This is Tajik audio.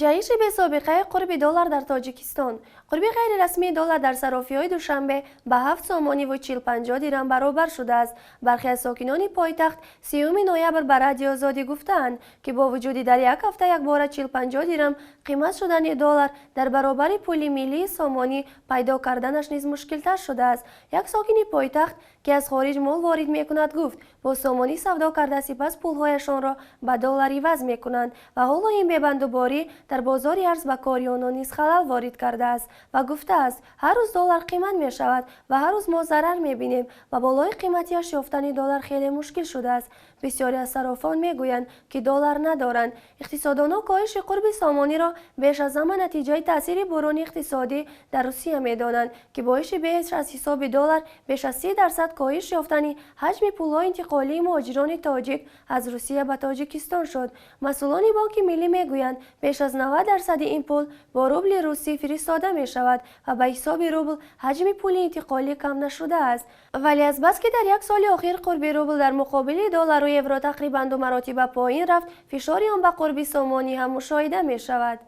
Ҷаҳиши бесобиқаи қурби доллар дар Тоҷикистон. Қурби ғайрирасмии доллар дар сарофиҳои Душанбе ба 7 сомониву 40-50 дирам баробар шудааст. Бархе аз сокинони пойтахт 30 ноябр ба Радиои Озодӣ гуфтаанд, ки бо вуҷуди дар як ҳафта якбора 40-50 дирам қимат шудани доллар дар баробари пули миллии сомонӣ, пайдо карданаш низ мушкилтар шудааст. Як сокини пойтахт, ки аз хориҷ мол ворид мекунад, гуфт, бо сомонӣ савдо карда, сипас пулҳояшонро ба доллар иваз мекунанд ва ҳоло ин бебандуборӣ дар бозори арз ба кори онон низ халал ворид кардааст ва гуфтааст: «Ҳар рӯз доллар қимат мешавад ва ҳар рӯз мо зарар мебинем ва болои қиматиаш ёфтани доллар хеле мушкил шудааст. Бисёре аз сарофон мегӯянд, ки доллар надоранд». Иқтисоддонон коҳиши қурби сомониро беш аз ҳама натиҷаи таъсири буҳрони иқтисодӣ дар Русия медонанд, ки боиси беш аз ҳисоби доллар беш аз 30% коҳиш ёфтани ҳаҷми пулҳои интиқолии муҳоҷирони тоҷик аз Русия ба Тоҷикистон шуд. Масъулони Бонки Миллӣ мегӯянд, беш аз 90 дарсади ин пул бо рубли русӣ фиристода мешавад ва ба ҳисоби рубл ҳаҷми пули интиқолӣ кам нашудааст. Вале азбаски дар як соли охир қурби рубл дар муқобили доллару евро тақрибан ду маротиба поин рафт, фишори он ба қурби сомонӣ ҳам мушоҳида мешавад.